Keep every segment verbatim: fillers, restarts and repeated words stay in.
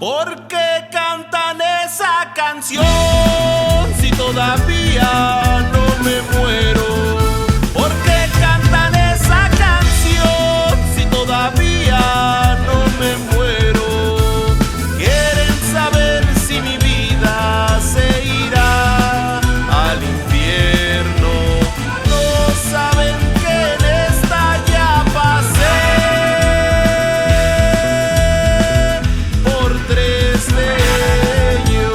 ¿Por qué cantan esa canción si todavía no me muero? ¿Por qué cantan esa canción si todavía no me muero? Quieren saber si mi vida se irá al infierno. No saben que en esta ya pasé por tres de ellos.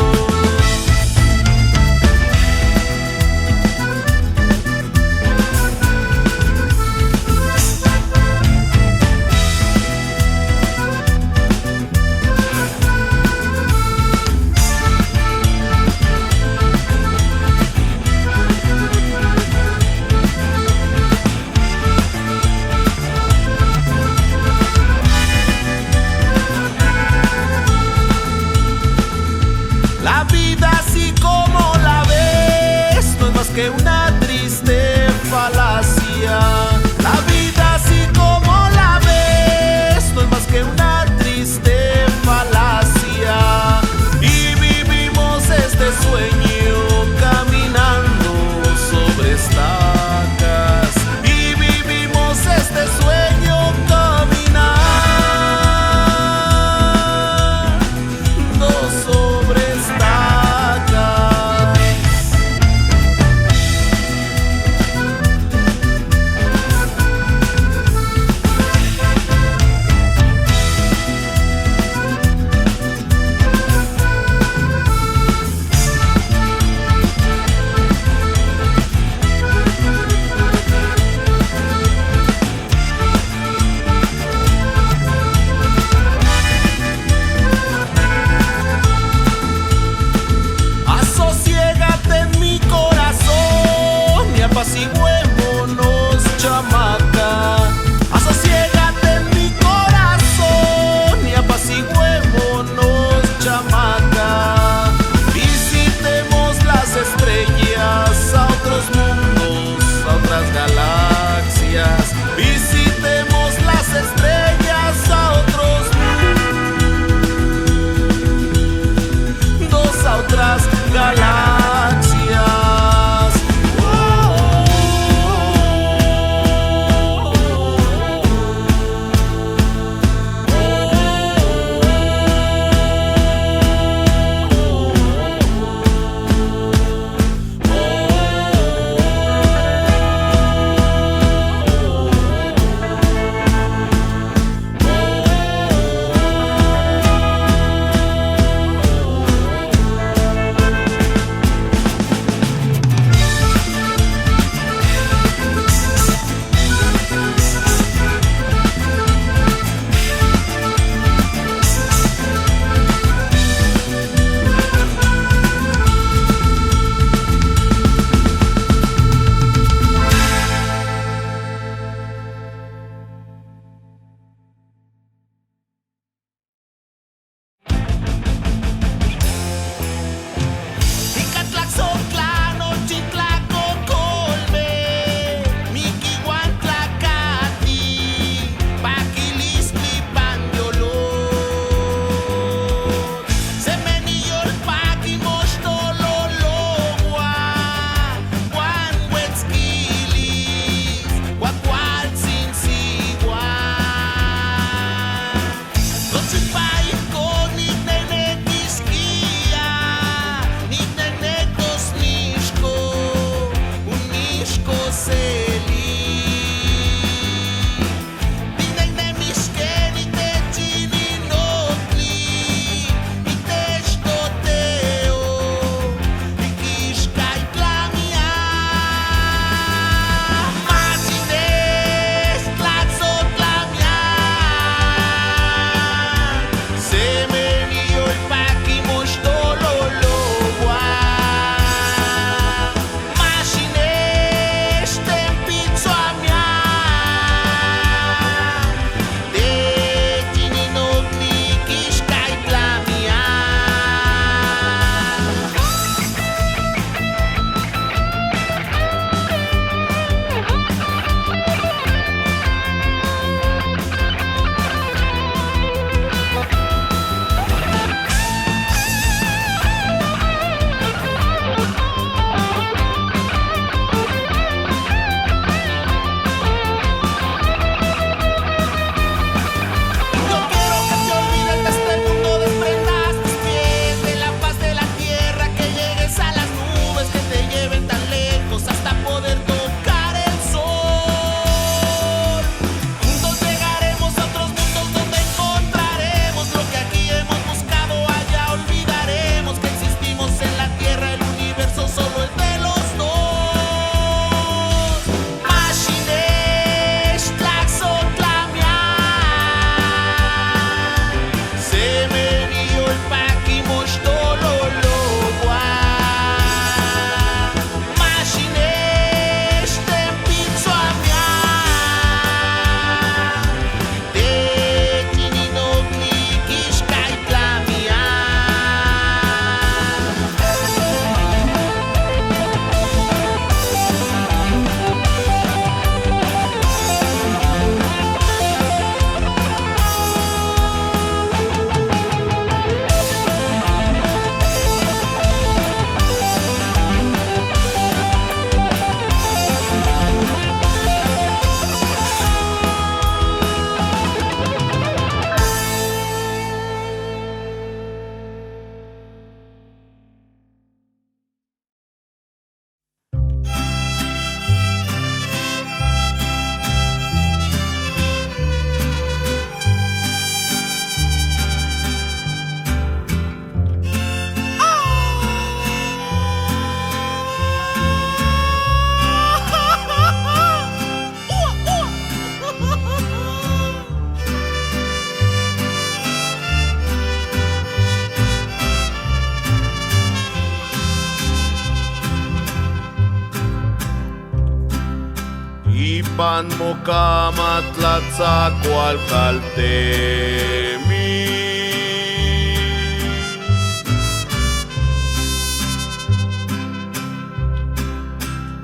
Ipan mokamatlatzakualkaltemi.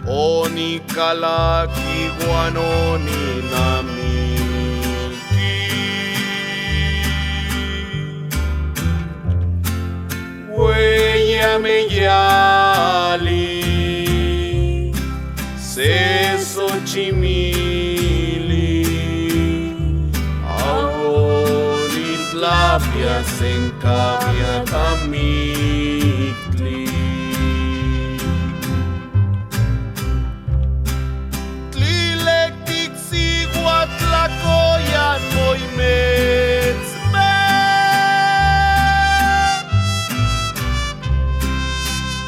Onikalaki uan oninamiki. Ueya me yali se Xochimili, aunitlapias en kamiakamik. Tlilektik siuatlakoyan moimetsme.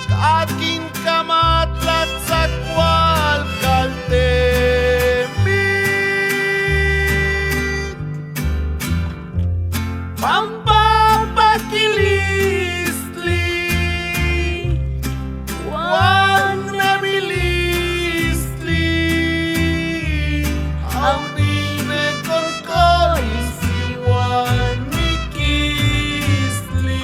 Katkin kamatlatzakualkaltemi. Pampa pakilistli uan nemilistli, aunime kokolis iuan mikistli.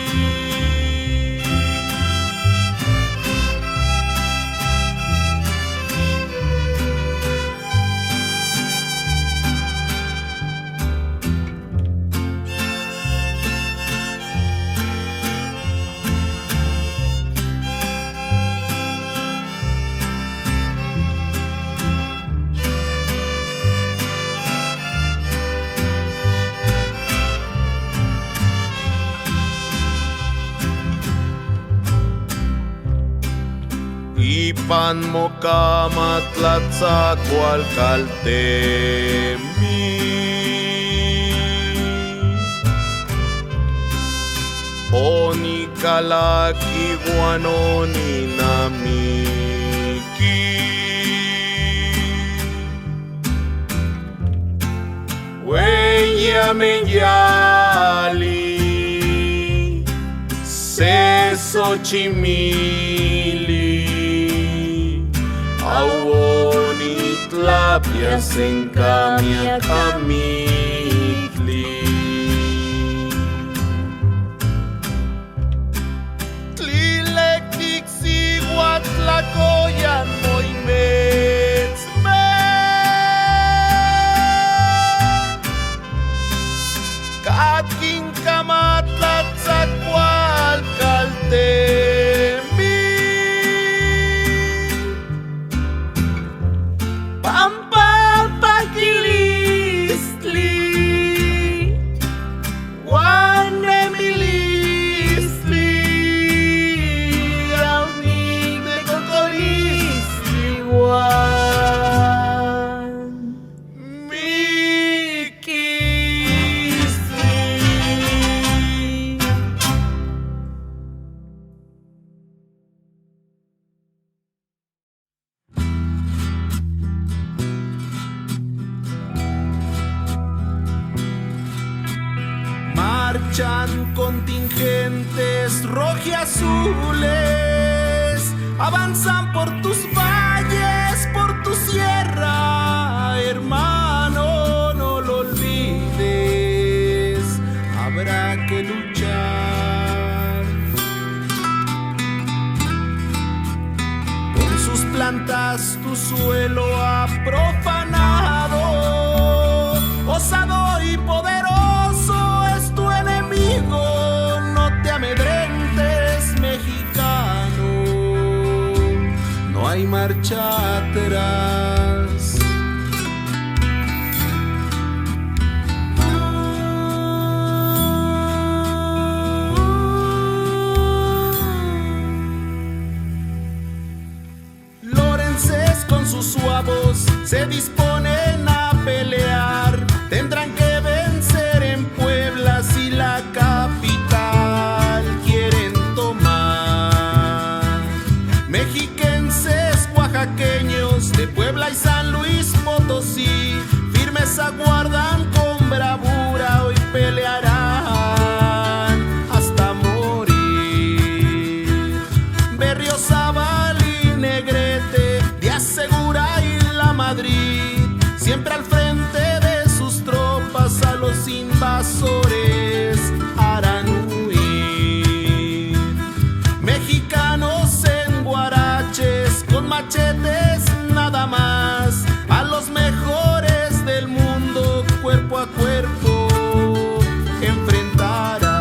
Ipan mokamatlatzakualkaltemi. Onikalaki uan oninamiki. Ueya me yali se Xochimili, aunitlapias en kamiakamikli. Tlilektik siuatlakoyan moimetsme. Katkin kamatlatzakualkaltemi. Pampa pakilistli uan nemilistli, aunime kokolis iuan mikistli. Marchan contingentes rojiazules, avanzan por tus valles, por tu sierra, hermano, no lo olvides, habrá que luchar. Con sus plantas tu suelo ha profanado. Osado y poderoso es tu enemigo, no te amedrentes, mexicano. No hay marcha atrás. Lorences con sus suavos se disponen a pelear. Tendrán que vencer en Puebla si la capital quieren tomar. Mexiquenses, oaxaqueños de Puebla y San Luis Potosí, firmes aguardan con bravura, hoy pelearán hasta morir. Berriozábal y Negrete, Díaz Segura y Lamadrid, Chetes nada más, a los mejores del mundo cuerpo a cuerpo enfrentará.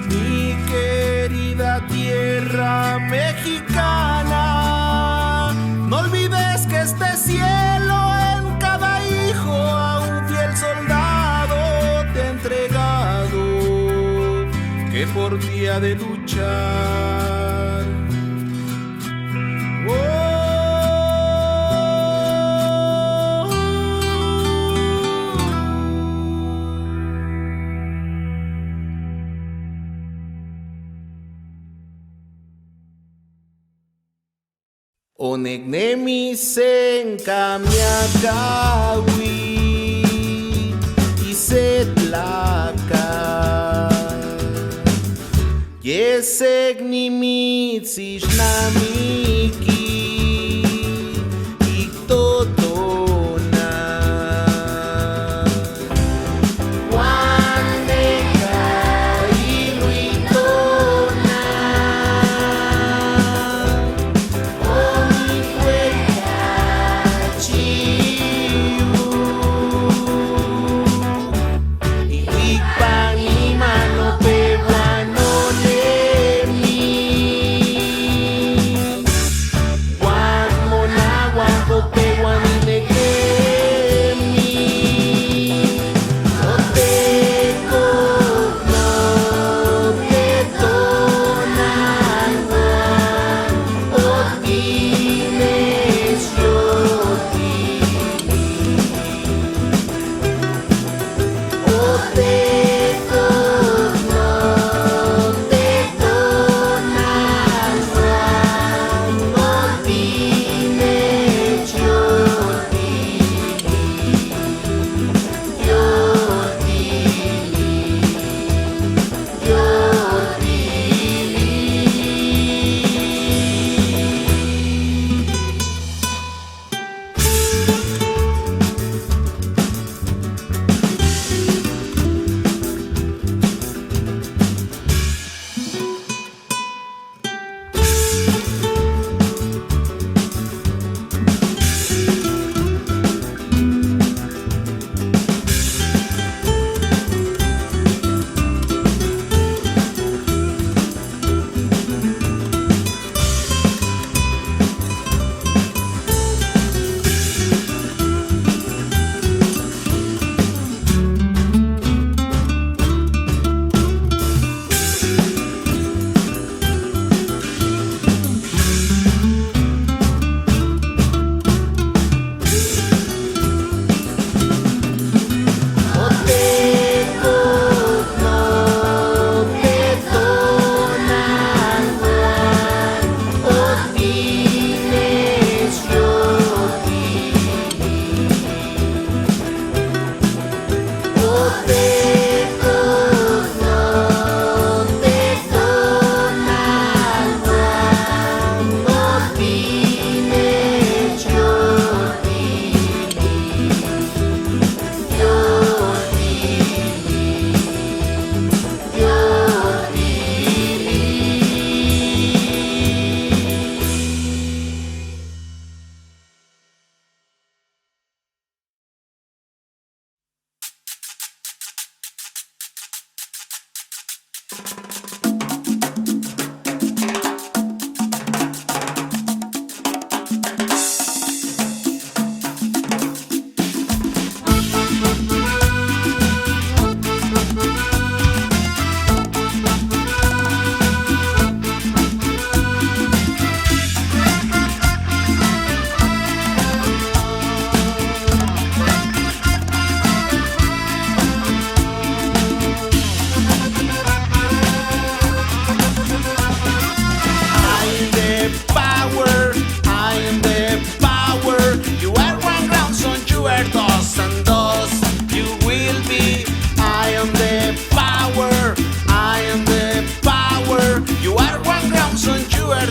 Mi querida tierra mexicana, no olvides que este cielo en cada hijo a un fiel soldado te ha entregado, que por ti ha de luchar. Onek nemi sen kamiakawi y setlaka. Yesek nimitz ishnamiki iktotona.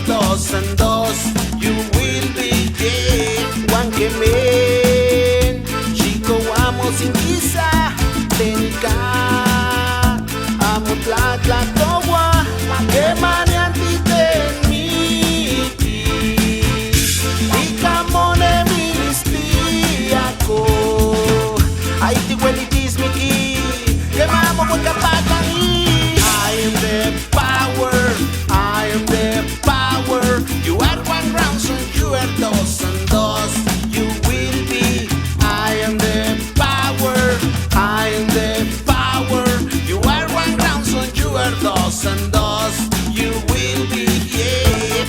Dos and dos, you will be dead. One que men, chico amo sin kisa, tenika. Amutlatla towa, kemanian titen miki. Ikamone ministiako. Ay, ti welitis miki, kemamo wekapatani. I am the power, I am the power. You are one round, so you are dos and dos. You will be. I am the power, I am the power. You are one round, so you are dos and dos. You will be, yeah.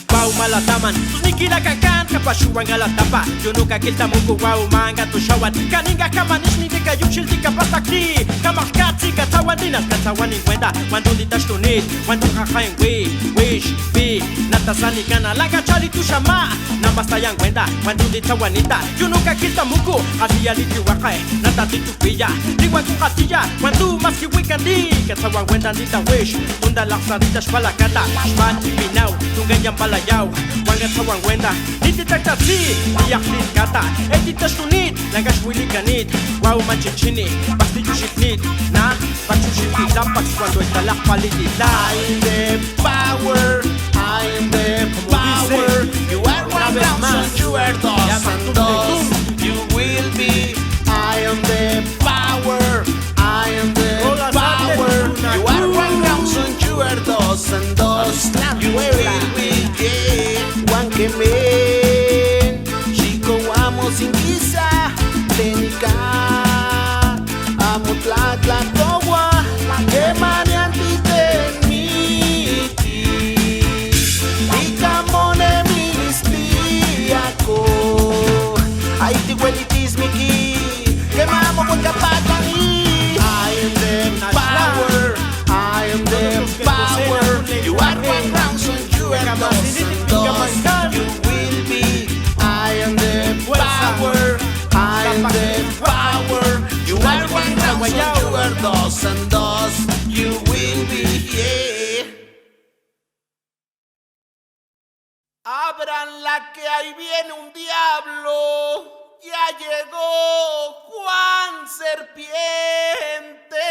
Pau malataman, tus nikila kakan, kapashuwan galatapa, yunuka kiltamuku wau manga tushawan, kaninga kamanishni de kayukshil de kapastakti, kamarkatsi katawan dinas katawan incuenta, wandun di tashtunit, wandun jajain wi, wish, pi, natasani kana, langa chali tushama, namas tayan cuenta, wandun di tawanita, yunuka kiltamuku, adia liti waqay, nata titu pilla, liwan kuqatilla, cuando mas kiwikandi, katawan cuenta di tawish, tunda laqsadita shpalakata, shpati pinaw, tungan yambalayau, wanga tawan cuenta, niti taktatsi, liyak litkata, eti tashtunit, langash wilikanit, wau manchichini, pasti yushitnit, na, pachushitnit, lapax cuando esta la palidita. I am the power, I am the power, you are one round, so you are dos and dos, you will be, I am the power, I am the power, you are one round, so you are dos and dos, you will be, yeah, one que men, chico amo sin kisa, tenika, amutlatla towa, kemanian titen miki, ikamone ministiako, ay ti welitis miki, kemamo wekapatani. I am the power, I am the power, you are one round, so you are dos and dos, you will be, I am the power, I am the power, you are one round, so you are dos and dos, you will be, yeah. Abran la que ahí viene un diablo, ya llegó Juan Serpiente.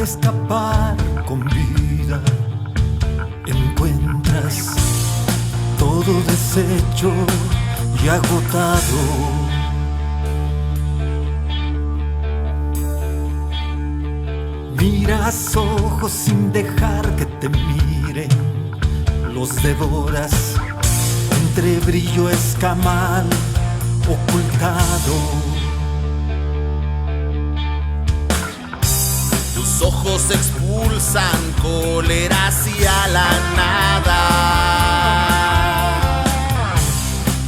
Escapar con vida, encuentras todo deshecho y agotado. Miras ojos sin dejar que te miren, los devoras entre brillo escamal ocultado. Tus ojos expulsan cólera hacia la nada,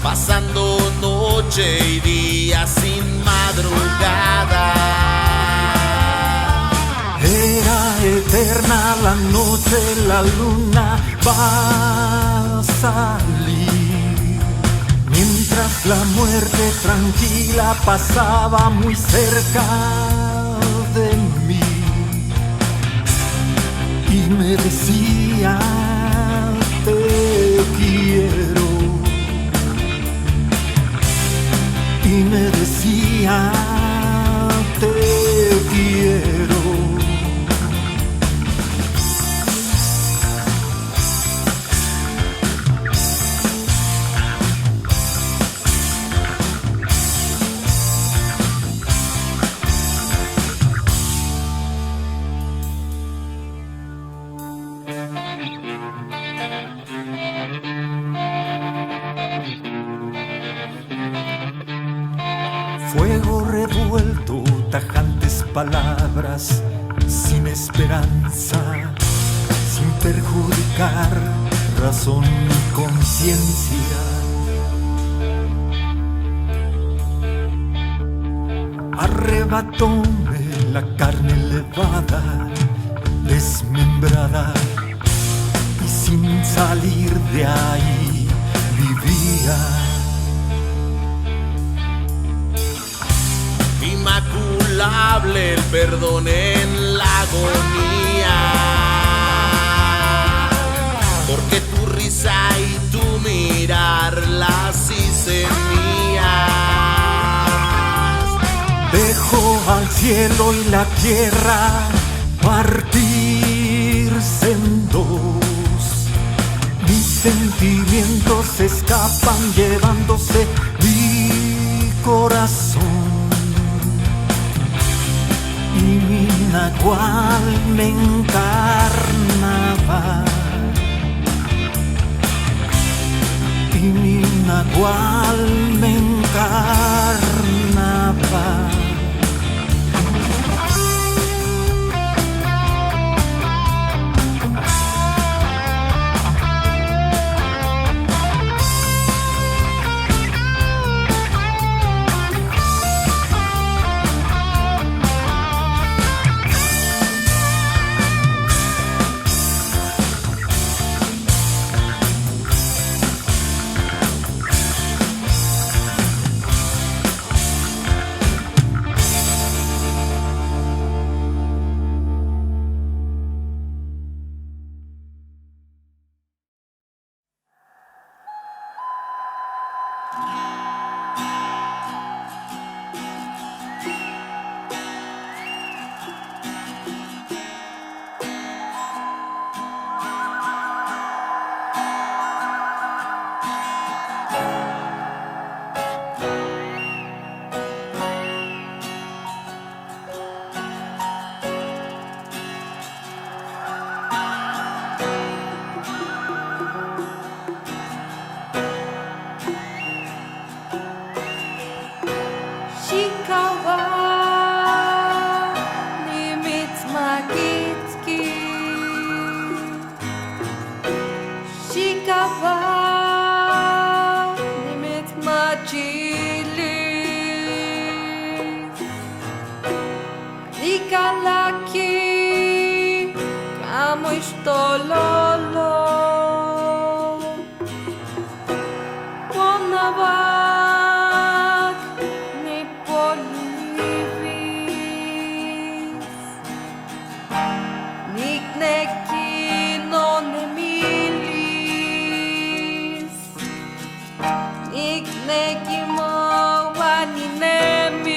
pasando noche y día sin madrugada. Era eterna la noche, la luna va a salir, mientras la muerte tranquila pasaba muy cerca de mí y me decía: "Te quiero", y me decía: "Te quiero". Fuego revuelto, tajantes palabras, sin esperanza, sin perjudicar razón ni conciencia. Arrebatóme la carne elevada, desmembrada, y sin salir de ahí vivía. Inmaculable el perdón en la agonía, porque tu risa y tu mirar las hice mías. Dejo al cielo y la tierra partirse en dos. Mis sentimientos escapan llevándose mi corazón. Y mi nagual me encarnaba. Y mi nagual me encarnaba. Shikawa nimitmakitski. Shikawa nimitmachili. Nikalaki kamo ixtololo. Wanawak nipoliwis. Nikneki nonemilis. Nikneki mowan ninemis.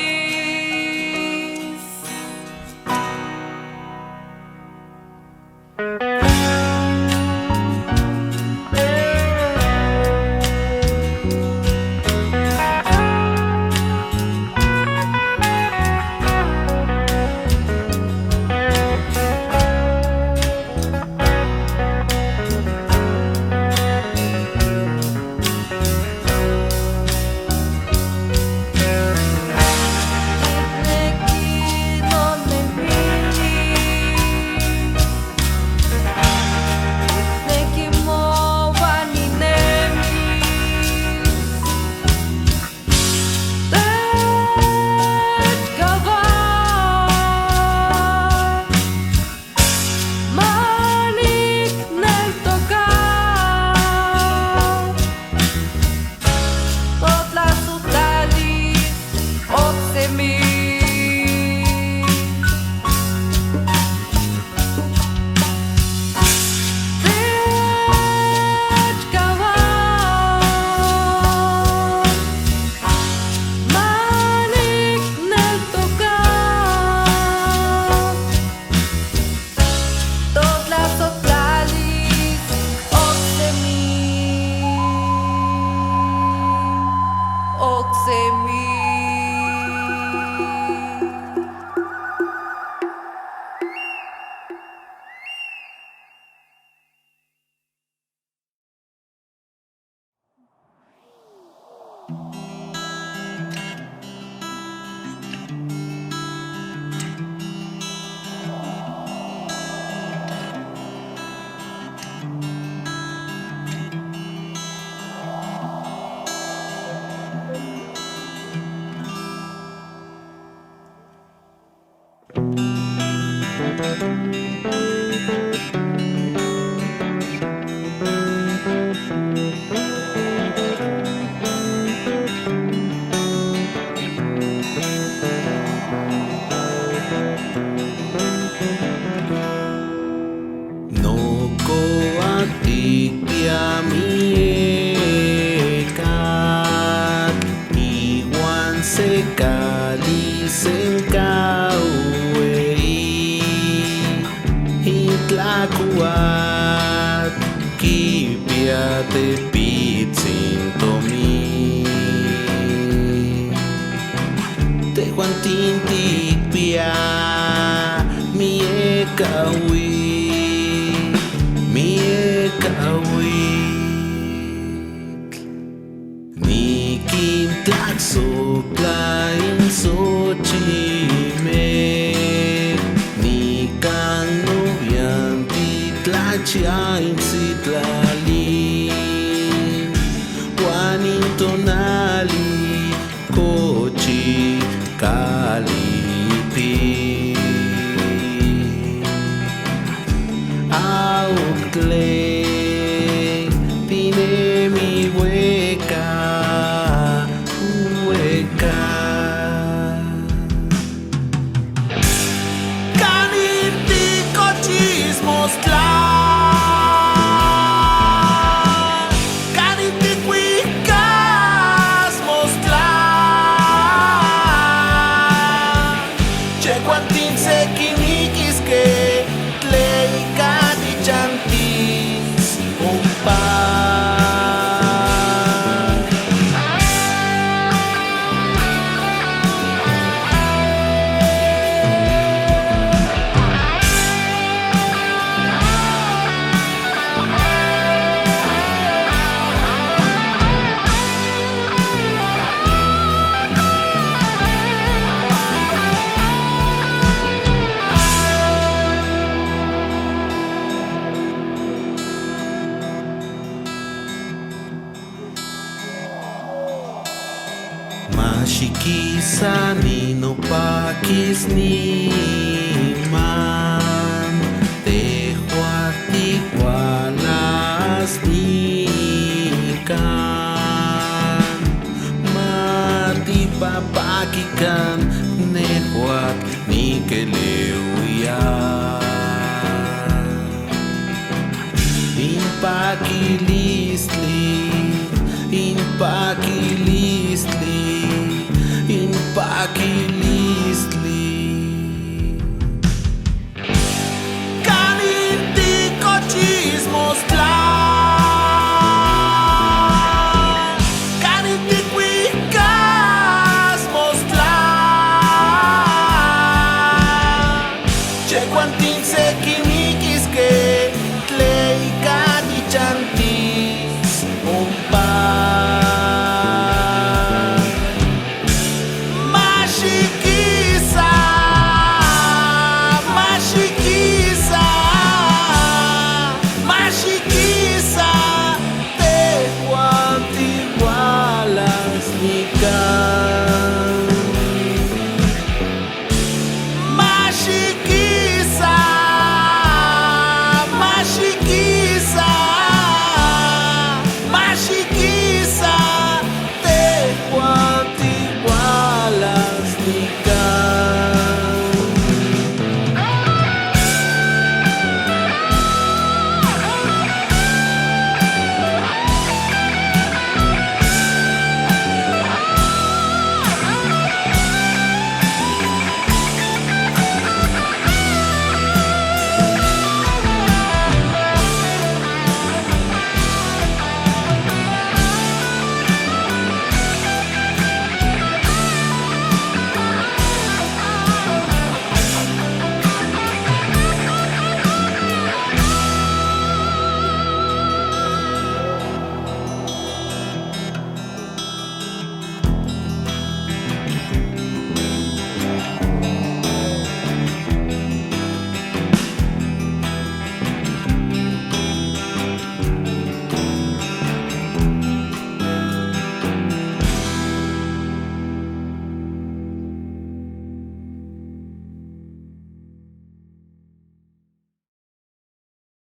Nokoatik piamiekak iwan sekali senkauei. Itlakuat kipia tepitsin tomin. Tehuan tintikpia miekawi, miekawi. Nikintlaksoklain Xochime, nikan novian titlachiain Citlali, uan in tonali kochi kalipi. Auktle tinemi weka, weka. Kanin tikochis mostla, kanin tikuikas mostla. Checuantin sequiniquiske tleicati chantis ompa. Mashikisani nopakis niman, tehuatikualas nikan. Matipapakikan, nehuat nikeleu